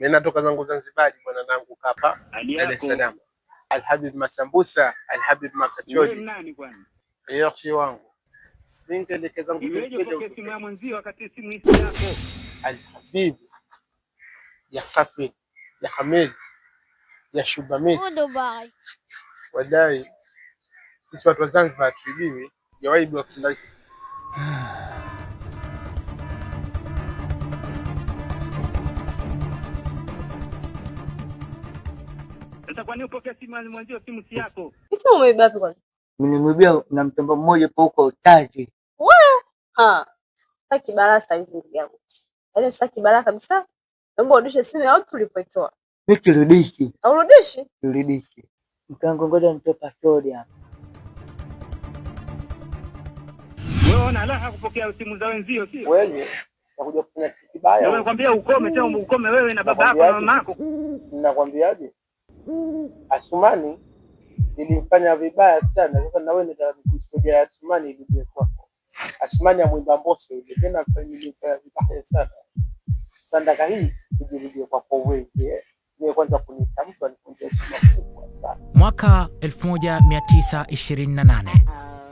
Mimi natoka zangu Zanzibari bwana nangu kapa Hali Dar es yako Salaam. Alhabib masambusa, alhabib wewe makachori. nani kwani? Yoshi wangu. Mimi nikaelekea zangu Iweje Kenya upokee simu ya Uturuki. mwenzio wakati simu hii si yako? Alhabib ya Kafi ya Hamid ya Shubamit. Dubai. Wallahi sisi watu wa Zanzibar hatuibiwi, jawaibiwa kirahisi. Sasa kwa nini upokee simu ya mwenzio simu si yako? Hivi umeiba wapi kwanza? Nimemwibia na mchumba mmoja po huko Utati. Wewe? Ha. Sitaki balaa saa hizi ndugu yangu. Yaani sitaki balaa kabisa. Naomba urudishe simu ya watu ulipoitoa. Mi kirudishi, Haurudishi? kirudishi. Mkango, ngoja nitoe pasodi hapa. Wewe una raha kupokea simu za wenzio sio? Wewe nakuja kufanya kitu kibaya Ndio wewe. nakwambia ukome, tena ukome wewe na baba yako na Nakwambiaje? mama yako. Nakwambiaje? Asumani ilimfanya vibaya sana. Sasa na wewe nataka historia ya Asumani irudie kwako. Asumani amwimba Mbosso yule tena ilimfanya vibaya sana. Sandaka hii ijirudie kwako wewe. Wewe kwanza kuniita mtu anikunja heshima kubwa sana. Mwaka 1928